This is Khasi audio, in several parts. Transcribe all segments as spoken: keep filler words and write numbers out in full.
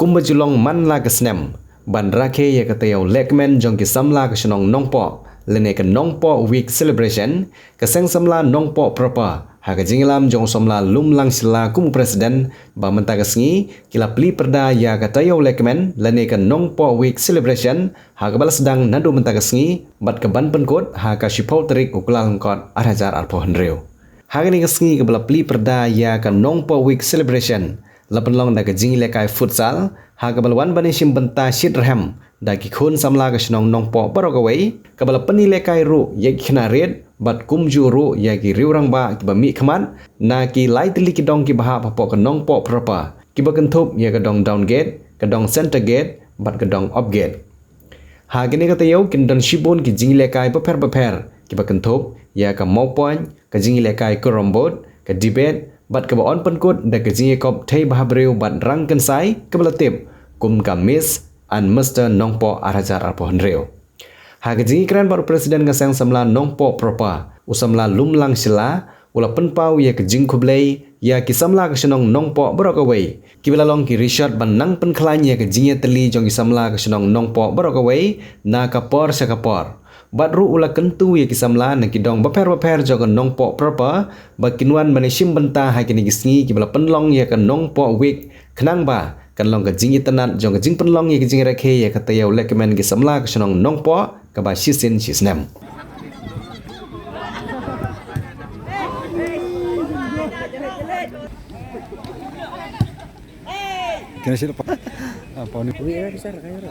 Kumba ju long man la ka snem ban rakhe ïa ka taïew lehkmen jong ki samla ka shnong Nongpoh lane ka Nongpoh Week Celebration, ka Seng Samla Nongpoh Proper ha ka jingïalam jong u samla Lumlang Shylla kum u president, ba mynta ka sngi ki la plie pyrda ïa ka taïew lehkmen lane ka Nongpoh Week Celebration ha kaba la sdang naduh mynta ka sngi bad ka ban pynkut ha ka shiphew tarik u Kyllalyngkot ar hajar arphew hynriew. Ha kane ka sngi kaba la plie pyrda ïa ka Nongpoh Week Celebration la pynlong da ka jingïalehkai futsal ha kaba la wan ban ïashim bynta shitrhem da ki khun samla ka shnong Nongpoh baroh kawei, kaba la pynïalehkai ruh ïa ki khynnah rit bad kumjuh ruh ïa ki riew rangbah kiba mihkhmat na ki lai tylli ki dong kiba hap hapoh ka Nongpoh Proper, kiba kynthup ïa ka dong Down Gate, ka dong Centre Gate bad ka dong Up Gate. Ha kane ka taïew kin don shibun ki jingïalehkai bapher bapher kiba kynthup ïa ka mawpoiñ, ka jingïalehkai carrom board, ka debate bad kaba yn pynkut da ka jingïakop thei bhabriew bad rangkynsai kaba la tip kum ka Miss and Mister Nongpoh ar hajar arphew hynriew. Ha ka jingïakren bad u president ka Seng Samla Nongpoh Proper, u samla Lumlang Shylla, u la pynpaw ïa ka jingkhublei ïa ki samla ka shnong Nongpoh baroh kawei, kiba la long ki rishot ban nang pynkhlaiñ ïa ka jingïatylli jong ki samla ka shnong Nongpoh baroh kawei na ka por sha ka por. Bad ruh u la kyntu ïa ki samla na ki dong bapher bapher jong ka Nongpoh Proper ba kin wan ban ïashim bynta ha kine ki sngi kiba la pynlong ïa ka Nongpoh Week, khnang ba kan long ka jingitynnad jong ka jingpynlong ïa ka jingrakhe ïa ka taïew lehkmen ki samla ka shnong Nongpoh kaba shisien shisnem. Kena sila pa. Ah, pa ni. Ui, eh, besar kayu.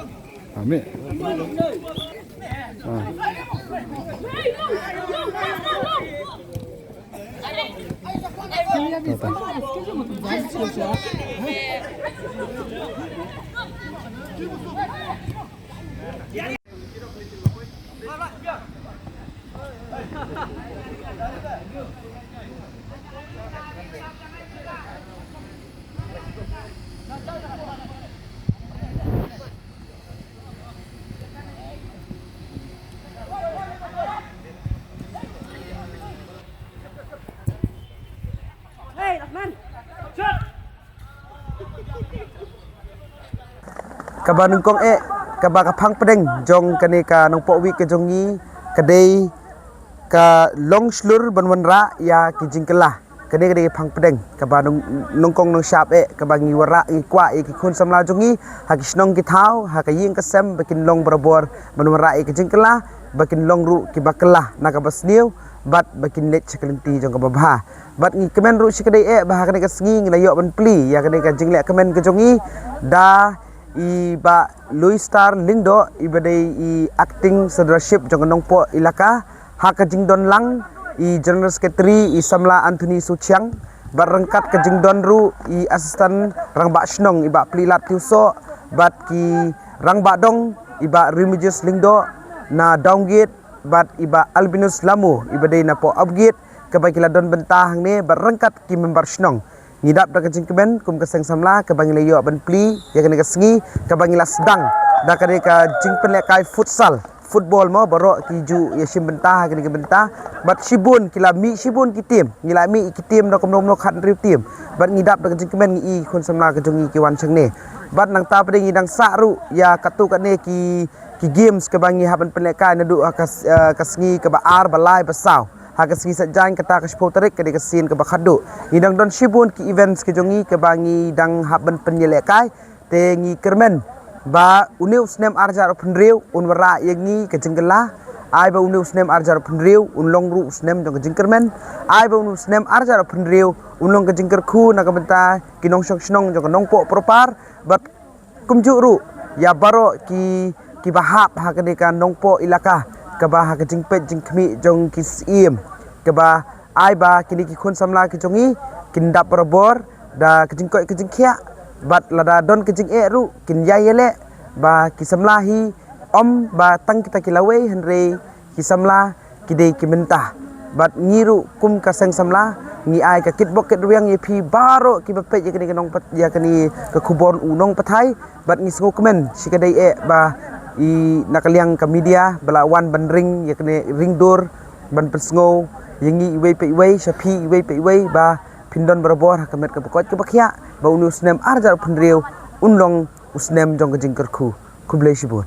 Ah, me. Ah. Kaba nyngkong eh, kaba ka phang pdeng jong kane ka Nongpoh Week ka jong ngi ka dei ka long shlur ban wanrah ïa ki jingkylla. Kane ka dei ka phang pdeng kaba nyng-, nyngkong nyngshap eh, kaba ngi wanrah, ngi kwah ïa ki khun samla jong ngi ha ki shnong ki thaw, ha ka ïing ka sem, ba kin long barabor ban wanrah ïa ki jingkylla, ba kin long ruh kiba kylla na kaba sniew bad ba kin leit sha ka lynti jong kaba bha. Bad ngi kmen ruh shi ka dei eh ba ha kane ka sngi ngi la ïoh ban plie ïa kane ka jingleh kmen ka jong ngi da i Bah Louis Star Lyngdoh, iba dei i acting sirdarship jong ka Nongpoh Elaka, ha ka jingdon lang i General Secretary i samla Anthony Suchiang, bad ryngkat ka jingdon ruh i Assistant Rangbah Shnong i Bah Plilat Tiewsoh, bad ki Rangbah Dong i Bah Remigius Lyngdoh na Downgate, bad i Bah Albinus Lamo iba dei na poh Upgate, kaba ki la don bynta hangne bad ryngkat ki member shnong. Ngi dap da ka jingkmen kum ka seng samla kaba ngi la ïoh ban plie ïa kane ka sngi, kaba ngi la sdang da kane ka jingpynlehkai futsal, football mo, baroh ki ju ïashim bynta ha kane ka bynta. Bad shibun ki la mih, shibun ki team, ngi la mih ki team da kumno kumno khathynriew team. Bad ngi dap da ka jingkmen, ngi i khun samla ka jong ngi ki wan shangne. Bad nangta pat ngi dang sah ruh ïa katto katne ki ki games kaba ngi hap ban pynlehkai naduh ha ka, eh, ka sngi kaba ar, ba lai, ba saw. Ha ka sngi Saitjaiñ kata ka shiphew tarik ka dei ka sien kaba khatduh. Ngi dang don shibun ki events ka jong ngi kaba ngi dang hap ban pynlehkai. Te ngi kyrmen ba une u snem ar hajar arphew hynriew un wanrah ïa ngi ka jingkylla. Ai ba une u snem ar hajar arphew hynriew un long ruh u snem jong ka jingkyrmen. Ai ba une u snem ar hajar arphew hynriew un long ka jingkyrkhu na ka bynta ki nongshong shnong jong ka Nongpoh Proper. Bad kumjuh ruh ïa baroh ki, kiba hap ha kane ka Nongpoh Elaka, kaba ha ka jingpeit jingkhmih jong ki syiem, kaba ai ba kine ki khun samla ki jong ngi kin dap barabor da ka jingkoit ka jingkhiah, bad lada don ka jingeh ruh kin ïai ïaleh ba ki samla hi ym ba tang kita ki lawei, hynrei ki samla ki dei ki mynta. Bad ngi ruh kum ka seng samla ngi ai ka kitbok kitrwiang ïa phi baroh kiba peit ïa kane ka nongpat, ïa kane ka khubor u nongpathai. Bad ngi sngewkmen shikatdei eh ba i na ka liang ka media ba la wan ban ring ïa kane, ring dur ban pynsngew ïa ngi iwei pa iwei, sha phi iwei pa iwei, ba phin don barabor ha ka met kaba koit kaba khiah, ba une u snem ar hajar arphew hynriew un long u snem jong ka jingkyrkhu. Khublei shibun.